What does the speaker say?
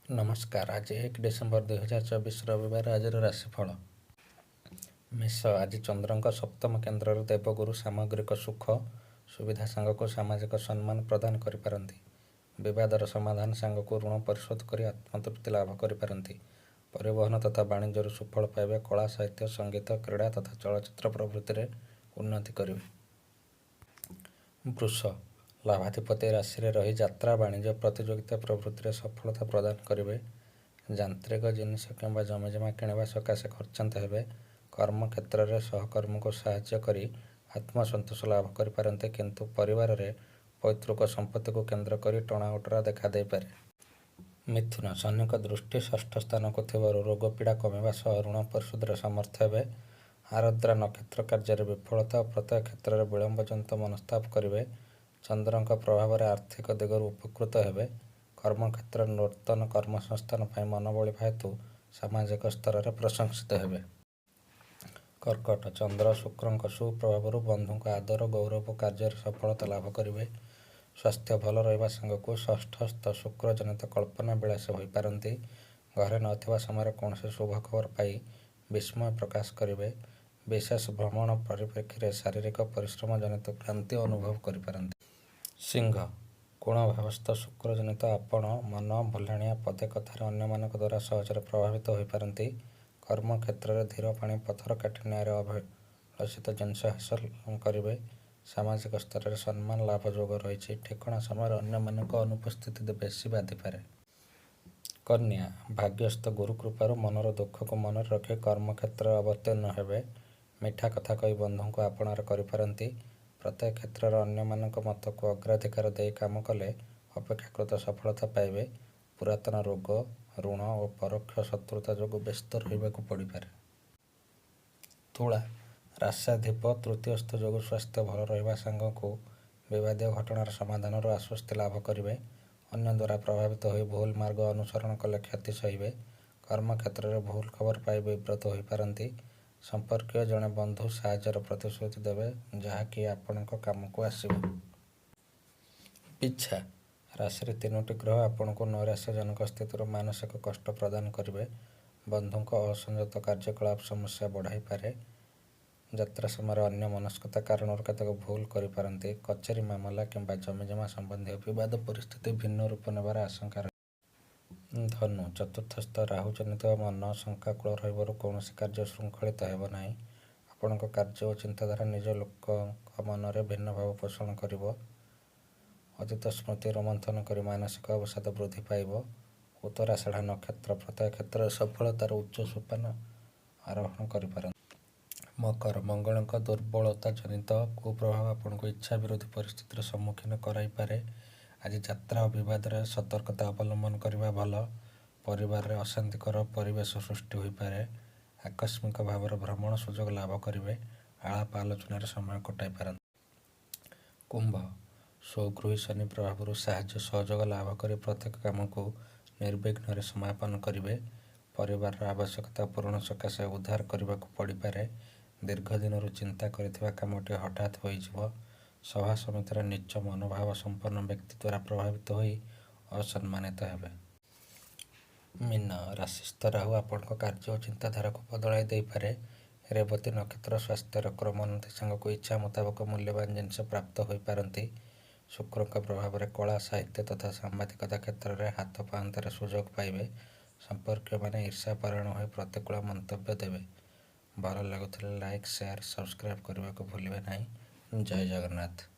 ନମସ୍କାର, ଆଜି 1 ଡିସେମ୍ବର 2024 ରବିବାର। ଆଜିର ରାଶିଫଳ। ମେଷ, ଆଜି ଚନ୍ଦ୍ରଙ୍କ ସପ୍ତମ କେନ୍ଦ୍ରରେ ଦେବଗୁରୁ ସାମଗ୍ରିକ ସୁଖ ସୁବିଧା ସାଙ୍ଗକୁ ସାମାଜିକ ସମ୍ମାନ ପ୍ରଦାନ କରିପାରନ୍ତି। ବିବାଦର ସମାଧାନ ସାଙ୍ଗକୁ ଋଣ ପରିଶୋଧ କରି ଆତ୍ମତୃପ୍ତି ଲାଭ କରିପାରନ୍ତି। ପରିବହନ ତଥା ବାଣିଜ୍ୟରୁ ସୁଫଳ ପାଇବେ। କଳା, ସାହିତ୍ୟ, ସଙ୍ଗୀତ, କ୍ରୀଡ଼ା ତଥା ଚଳଚ୍ଚିତ୍ର ପ୍ରଭୃତିରେ ଉନ୍ନତି କରିବେ। ବୃଷ, ଲାଭାଧିପତି ରାଶିରେ ରହି ଯାତ୍ରା, ବାଣିଜ୍ୟ, ପ୍ରତିଯୋଗିତା ପ୍ରଭୃତିରେ ସଫଳତା ପ୍ରଦାନ କରିବେ। ଯାନ୍ତ୍ରିକ ଜିନିଷ କିମ୍ବା ଜମିଜମା କିଣିବା ସକାଶେ ଖର୍ଚ୍ଚାନ୍ତ ହେବେ। କର୍ମକ୍ଷେତ୍ରରେ ସହକର୍ମୀଙ୍କୁ ସାହାଯ୍ୟ କରି ଆତ୍ମସନ୍ତୋଷ ଲାଭ କରିପାରନ୍ତି, କିନ୍ତୁ ପରିବାରରେ ପୈତୃକ ସମ୍ପତ୍ତିକୁ କେନ୍ଦ୍ର କରି ଟଣାଓଟରା ଦେଖାଦେଇପାରେ। ମିଥୁନ, ଶନିଙ୍କ ଦୃଷ୍ଟି ଷଷ୍ଠ ସ୍ଥାନକୁ ଥିବାରୁ ରୋଗପୀଡ଼ା କମିବା ସହ ଋଣ ପରିଶୋଧରେ ସମର୍ଥ ହେବେ। ଆରଦ୍ରା ନକ୍ଷତ୍ର କାର୍ଯ୍ୟରେ ବିଫଳତା ଓ ପ୍ରତ୍ୟେକ କ୍ଷେତ୍ରରେ ବିଳମ୍ବଜନିତ ମନସ୍ତାପ କରିବେ। ଚନ୍ଦ୍ରଙ୍କ ପ୍ରଭାବରେ ଆର୍ଥିକ ଦିଗରୁ ଉପକୃତ ହେବେ। କର୍ମକ୍ଷେତ୍ରରେ ନୂତନ କର୍ମସଂସ୍ଥାନ ପାଇଁ ମନ ବଳିବା ହେତୁ ସାମାଜିକ ସ୍ତରରେ ପ୍ରଶଂସିତ ହେବେ। କର୍କଟ, ଚନ୍ଦ୍ର ଶୁକ୍ରଙ୍କ ସୁପ୍ରଭାବରୁ ବନ୍ଧୁଙ୍କ ଆଦର, ଗୌରବ, କାର୍ଯ୍ୟରେ ସଫଳତା ଲାଭ କରିବେ। ସ୍ୱାସ୍ଥ୍ୟ ଭଲ ରହିବା ସାଙ୍ଗକୁ ଷଷ୍ଠସ୍ଥ ଶୁକ୍ରଜନିତ କଳ୍ପନା ବିଳାସୀ ହୋଇପାରନ୍ତି। ଘରେ ନଥିବା ସମୟରେ କୌଣସି ଶୁଭ ଖବର ପାଇ ବିସ୍ମୟ ପ୍ରକାଶ କରିବେ। ବିଶେଷ ଭ୍ରମଣ ପରିପ୍ରେକ୍ଷୀରେ ଶାରୀରିକ ପରିଶ୍ରମ ଜନିତ କ୍ଳାନ୍ତି ଅନୁଭବ କରିପାରନ୍ତି। ସିଂହ, କୋଣଭାବସ୍ଥ ଶୁକ୍ରଜନିତ ଆପଣ ମନ ଭୁଲାଣିଆ, ପଦେ କଥାରେ ଅନ୍ୟମାନଙ୍କ ଦ୍ୱାରା ସହଜରେ ପ୍ରଭାବିତ ହୋଇପାରନ୍ତି। କର୍ମକ୍ଷେତ୍ରରେ ଧୀର ପାଣି ପଥର କାଟି ନ୍ୟାୟରେ ଅଭିଳଷିତ ଜିନିଷ ହାସଲ କରିବେ। ସାମାଜିକ ସ୍ତରରେ ସମ୍ମାନ ଲାଭ ଯୋଗ ରହିଛି। ଠିକଣା ସମୟରେ ଅନ୍ୟମାନଙ୍କ ଅନୁପସ୍ଥିତି ବେଶୀ ବାଧିପାରେ। କନ୍ୟା, ଭାଗ୍ୟସ୍ଥ ଗୁରୁକୃପାରୁ ମନର ଦୁଃଖକୁ ମନରେ ରଖି କର୍ମକ୍ଷେତ୍ରରେ ଅବତୀର୍ଣ୍ଣ ହେବେ। ମିଠା କଥା କହି ବନ୍ଧୁଙ୍କୁ ଆପଣାର କରିପାରନ୍ତି। ପ୍ରତ୍ୟେକ କ୍ଷେତ୍ରରେ ଅନ୍ୟମାନଙ୍କ ମତକୁ ଅଗ୍ରାଧିକାର ଦେଇ କାମ କଲେ ଅପେକ୍ଷାକୃତ ସଫଳତା ପାଇବେ। ପୁରାତନ ରୋଗ, ଋଣ ଓ ପରୋକ୍ଷ ଶତ୍ରୁତା ଯୋଗୁଁ ବ୍ୟସ୍ତ ରହିବାକୁ ପଡ଼ିପାରେ। ତୁଳା, ରାଶ୍ୟାଧିପ ତୃତୀୟସ୍ଥ ଯୋଗୁଁ ସ୍ୱାସ୍ଥ୍ୟ ଭଲ ରହିବା ସାଙ୍ଗକୁ ବିବାଦୀୟ ଘଟଣାର ସମାଧାନରୁ ଆଶ୍ୱସ୍ତି ଲାଭ କରିବେ। ଅନ୍ୟ ଦ୍ୱାରା ପ୍ରଭାବିତ ହୋଇ ଭୁଲ ମାର୍ଗ ଅନୁସରଣ କଲେ କ୍ଷତି ସହିବେ। କର୍ମକ୍ଷେତ୍ରରେ ଭୁଲ ଖବର ପାଇ ବିବ୍ରତ ହୋଇପାରନ୍ତି। ସମ୍ପର୍କୀୟ ଜଣେ ବନ୍ଧୁ ସାହାଯ୍ୟର ପ୍ରତିଶ୍ରୁତି ଦେବେ, ଯାହାକି ଆପଣଙ୍କ କାମକୁ ଆସିବ। ବିଛା, ରାଶିରେ ତିନୋଟି ଗ୍ରହ ଆପଣଙ୍କୁ ନୈରାଶ୍ୟଜନକ ସ୍ଥିତିରୁ ମାନସିକ କଷ୍ଟ ପ୍ରଦାନ କରିବେ। ବନ୍ଧୁଙ୍କ ଅସଂଯତ କାର୍ଯ୍ୟକଳାପ ସମସ୍ୟା ବଢ଼ାଇପାରେ। ଯାତ୍ରା ସମୟରେ ଅନ୍ୟମନସ୍କତା କାରଣରୁ କେତେକ ଭୁଲ କରିପାରନ୍ତି। କଚେରୀ ମାମଲା କିମ୍ବା ଜମିଜମା ସମ୍ବନ୍ଧୀୟ ବିବାଦ ପରିସ୍ଥିତି ଭିନ୍ନ ରୂପ ନେବାର ଆଶଙ୍କା ରହିଛି। ଧନୁ, ଚତୁର୍ଥସ୍ଥ ରାହୁଜନିତ ମନ ଶଙ୍କାକୁଳ ରହିବାରୁ କୌଣସି କାର୍ଯ୍ୟ ଶୃଙ୍ଖଳିତ ହେବ ନାହିଁ। ଆପଣଙ୍କ କାର୍ଯ୍ୟ ଓ ଚିନ୍ତାଧାରା ନିଜ ଲୋକଙ୍କ ମନରେ ଭିନ୍ନ ଭାବ ପୋଷଣ କରିବ। ଅତୀତ ସ୍ମୃତି ରୋମନ୍ଥନ କରି ମାନସିକ ଅବସାଦ ବୃଦ୍ଧି ପାଇବ। ଉତ୍ତରାଷାଢ଼ା ନକ୍ଷତ୍ର ପ୍ରତ୍ୟେକ କ୍ଷେତ୍ରରେ ସଫଳତାର ଉଚ୍ଚ ସୋପାନ ଆରୋହଣ କରିପାରନ୍ତି। ମକର, ମଙ୍ଗଳଙ୍କ ଦୁର୍ବଳତା ଜନିତ କୁପ୍ରଭାବ ଆପଣଙ୍କୁ ଇଚ୍ଛା ବିରୋଧୀ ପରିସ୍ଥିତିର ସମ୍ମୁଖୀନ କରାଇପାରେ। ଆଜି ଯାତ୍ରା ଓ ବିବାଦରେ ସତର୍କତା ଅବଲମ୍ବନ କରିବା ଭଲ। ପରିବାରରେ ଅଶାନ୍ତିକର ପରିବେଶ ସୃଷ୍ଟି ହୋଇପାରେ। ଆକସ୍ମିକ ଭାବରେ ଭ୍ରମଣ ସୁଯୋଗ ଲାଭ କରିବେ। ଆଳାପ ଆଲୋଚନାରେ ସମୟ କଟାଇ ପାରନ୍ତି। କୁମ୍ଭ, ସ୍ୱଗୃହୀ ଶନି ପ୍ରଭାବରୁ ସାହାଯ୍ୟ ସହଯୋଗ ଲାଭ କରି ପ୍ରତ୍ୟେକ କାମକୁ ନିର୍ବିଘ୍ନରେ ସମାପନ କରିବେ। ପରିବାରର ଆବଶ୍ୟକତା ପୂରଣ ସକାଶେ ଉଧାର କରିବାକୁ ପଡ଼ିପାରେ। ଦୀର୍ଘ ଦିନରୁ ଚିନ୍ତା କରିଥିବା କାମଟି ହଠାତ୍ ହୋଇଯିବ। ସଭା ସମିତିରେ ନୀଚ ମନୋଭାବ ସମ୍ପନ୍ନ ବ୍ୟକ୍ତି ଦ୍ୱାରା ପ୍ରଭାବିତ ହୋଇ ଅସମ୍ମାନିତ ହେବେ। ମୀନ, ରାଶିସ୍ଥ ରାହୁ ଆପଣଙ୍କ କାର୍ଯ୍ୟ ଓ ଚିନ୍ତାଧାରାକୁ ବଦଳାଇ ଦେଇପାରେ। ରେବତୀ ନକ୍ଷତ୍ର ସ୍ୱାସ୍ଥ୍ୟର କ୍ରମୋନ୍ନତି ସାଙ୍ଗକୁ ଇଚ୍ଛା ମୁତାବକ ମୂଲ୍ୟବାନ ଜିନିଷ ପ୍ରାପ୍ତ ହୋଇପାରନ୍ତି। ଶୁକ୍ରଙ୍କ ପ୍ରଭାବରେ କଳା, ସାହିତ୍ୟ ତଥା ସାମ୍ବାଦିକତା କ୍ଷେତ୍ରରେ ହାତ ପାହାନ୍ତାରେ ସୁଯୋଗ ପାଇବେ। ସମ୍ପର୍କୀୟମାନେ ଈର୍ଷାପରାୟଣ ହୋଇ ପ୍ରତିକୂଳ ମନ୍ତବ୍ୟ ଦେବେ। ଭଲ ଲାଗୁଥିଲେ ଲାଇକ୍, ସେୟାର, ସବସ୍କ୍ରାଇବ୍ କରିବାକୁ ଭୁଲିବେ ନାହିଁ। ଜୟ ଜଗନ୍ନାଥ।